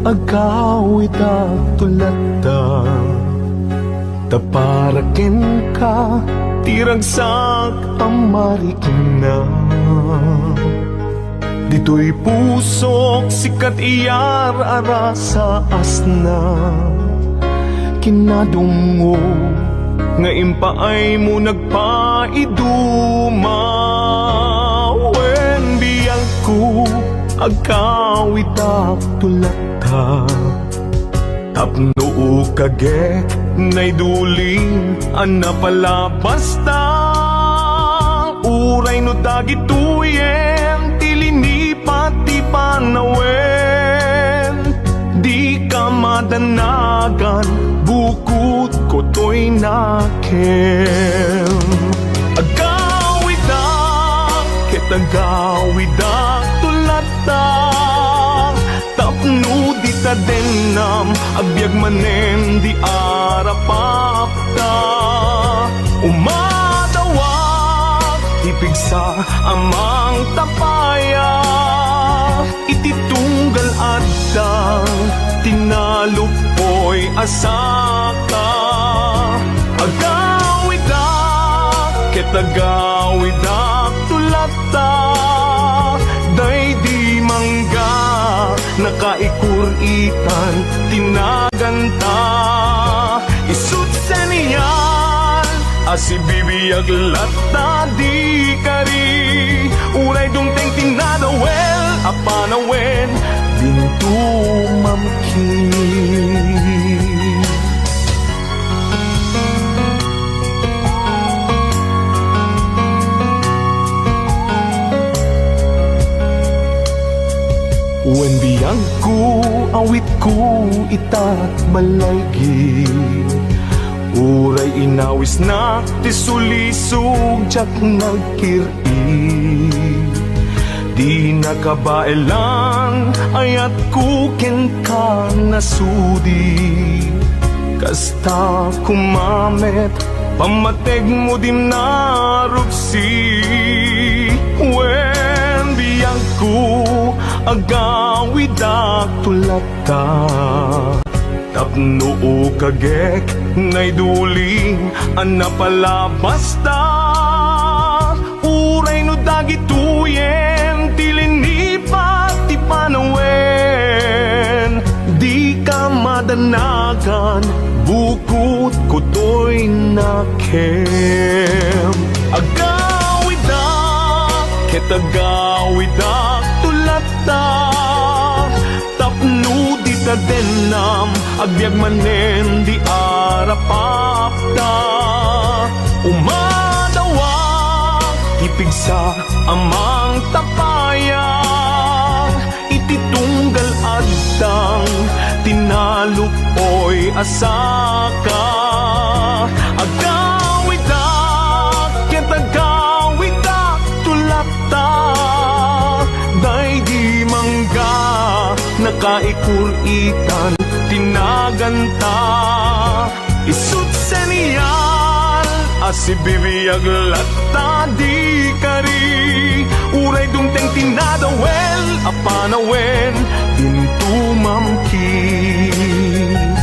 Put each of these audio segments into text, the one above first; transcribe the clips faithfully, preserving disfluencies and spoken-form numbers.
Agawidak tu latta, ta para kenka ti ragsak a marikna. Ditoy pusok, sika ti iyar-arasa asna. Kinadumngog nga impaaymo nagpaiduma. Wen biagko, agawidak tu latta. Tapno ukagek, naidulin a napalabasta. Uray no dagitoyen ti linipat ti panawen, dika madanagan, bukod kutoy nakem. Agawidak, ket agawidak tu latta. Tapno dita dennam, agbiag manen di arapapta. Umadawak ti pigsa a mangtapaya iti tunggal addang tinalukpoy a saka. Agawidak ket agawidak tu latta, daydi mangga nakaikur-itan ti naganta. Isut senial a sibibiag latta di kari, uray dumteng ti nadawel a panawen, dinto mamkin. Wen biagko, awitko itat balaygi. Uray inawisnak ti sulisog, diak nagkir-i. Di nakabaelan, ayatko kenka nasudi. Kasta koma met pammategmo, di narupsi. Wen biagko, agawidak tu latta. Tapno ukagek, naidulin a napalabasta. Uray no dagitoyen ti linipat ti panawen, dika madanagan, bukod kutoy nakem. Agawidak ket agawidak tu latta. Tapno dita dennam, agbiag manen di arapapta. Umadawak ti pigsa a mangtapaya iti tunggal addang tinalukpoy a saka. Agawidak ket agawidak tu latta, daydi mangga nakaikur-itan ti naganta. Isut senial a sibibiag latta di kari, uray dumteng ti nadawel a panawen, dinto mamkin.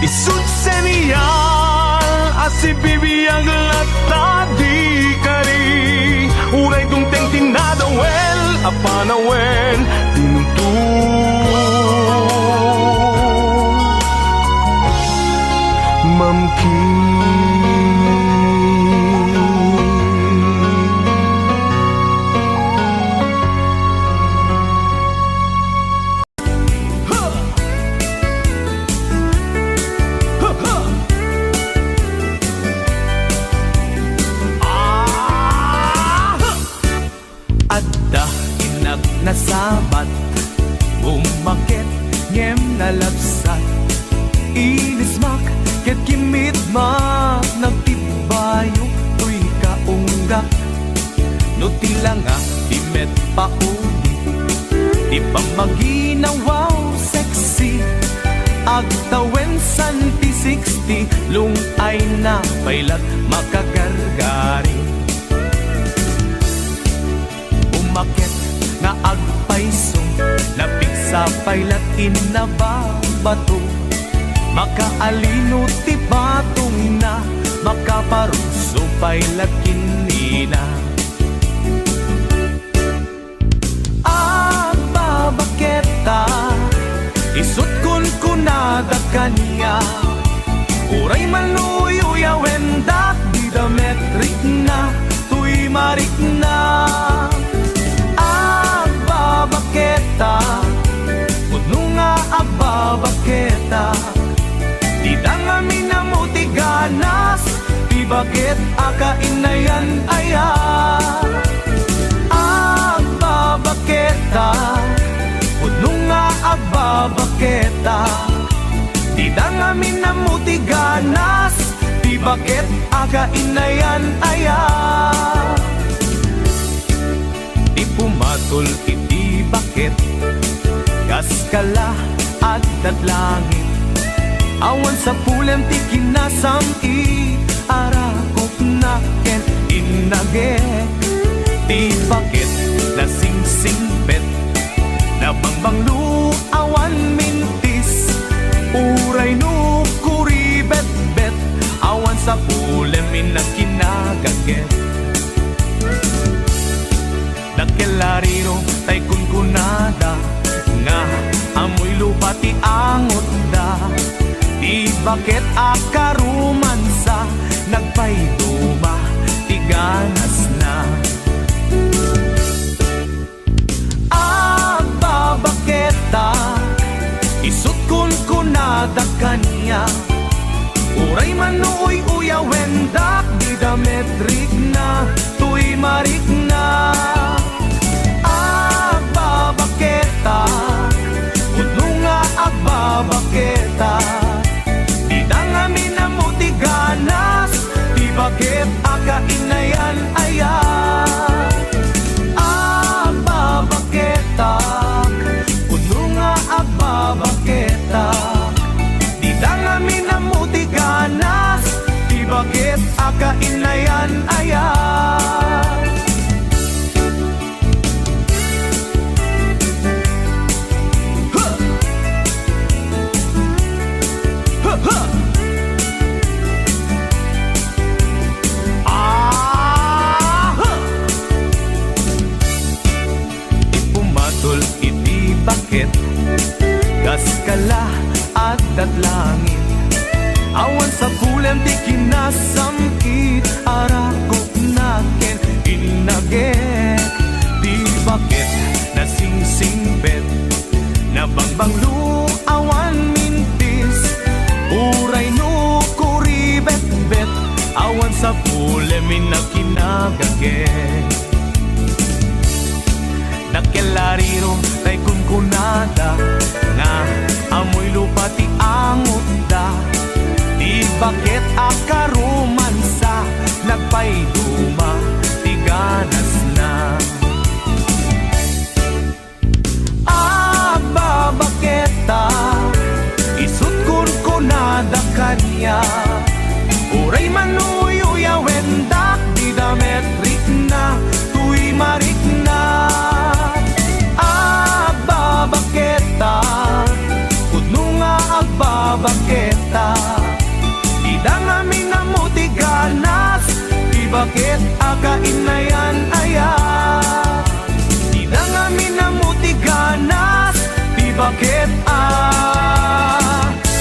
Isut senial a sibibiag latta di kari, uray dumteng ti nadawel a panawen, dinto mamkin. Adda innak nasabat, bumaket ngem nalabsat. Inismak ket kimmidmak, nagtibbayo toy kaunggak. No ti langa ti met pauli, ti pammaginawaw sexy, agtawen santi sixty, lung-ayna pay lat makagargari. Umaket nga agpayso, napigsa pay Lakin nababato, makaalino ti batongna, makaparugso pay lakin nina. Agbabaketa, isut' kunkunada kaniak, uray man no uyawendak, dida met rikna, toy marikna. Agbabaketa, pudno nga agbabaketa, dida ngamin ammo ti ganas, ti baket a kainayan aya. Agbabaketa, pudno nga agbabaketa, dida ngamin ammo ti ganas, ti baket a kainayan aya. Ti pumatol iti baket, kas kala, adda't langit. Awan sapulem ti kinasam-it, arakopna ken innagek. Ti baket nasingsingpet, nabangbanglo, awan mintis. Uray no kuribetbet, awan sapulem innak kinagaget. Dakkel a riro tay kunkunada nga ammoy lupa ti angotda. Ti baket a karumansa, nagpayduma ti ganasna. Agbabaketa, isut' kunkunada kaniak, uray man no uy-uyawendak, dida met rikna, toy marikna. Agbabaketa, pudno nga agbabaketa, dida ngamin ammo ti ganas, ti baket a kainayan aya. Agbabaketa, pudno nga agbabaketa, dida ngamin ammo ti ganas, ti baket a kainayan aya. Ti pumatol iti baket, kas kala, adda't langit. Awan sapulem ti kinasam-it, arakopna ken innagek. Ti baket nasingsingpet, nabangbanglo, awan mintis. Uray no kuribetbet, awan sapulem innak kinagaget. Dakkel a riro tay kunkunada nga ammoy lupa ti angotda. Ti baket a karumansa, nagpayduma ti ganasna. Agbabaketa, isut' kunkunada kaniak, uray man no uy-uyawendak, dida met rikna, toy marikna. Agbabaketa, pudno nga agbabaketa, dida ngamin ammo ti ganas, ti baket a kainayan aya. Dida ngamin ammo ti ganas, ti baket a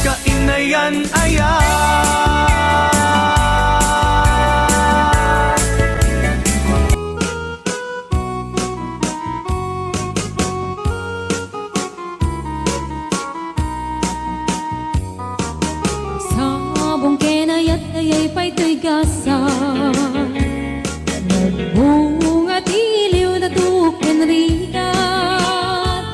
kainayan aya. Sabong ken ayat, dayay pay toy gasat. Nagbunga ti liwna ken rigat.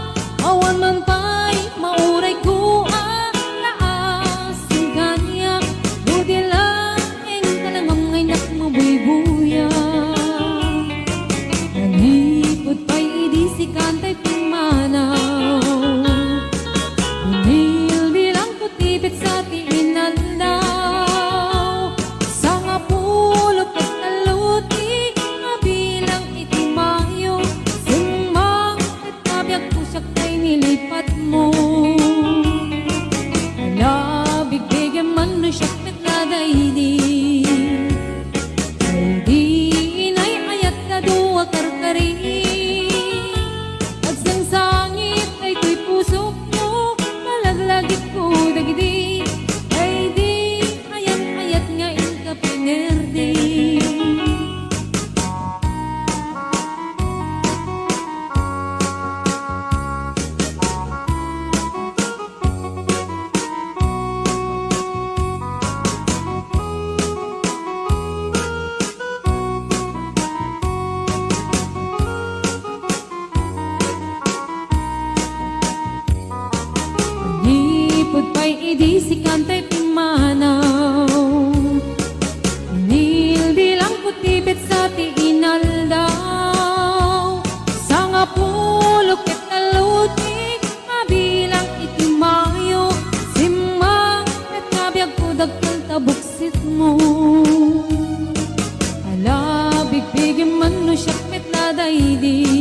Awan man pay maurayko a naasing kaniak. Buti laeng ta nangngaynak mabuybuya. Nanipud pay idi sikan tay pimmanaw. Binilbilang ti petsa ti inaldaw, sangapulo ket tallo ti Ti sikan tay pimmanaw. Nilbilangko ti petsa ti inaldaw. Sangapulo ket tallo ti mabilang iti Mayo. Simmang ket nabiagko dakkel ta buksitmo. Ala, bigbigim man no siak met la daydi.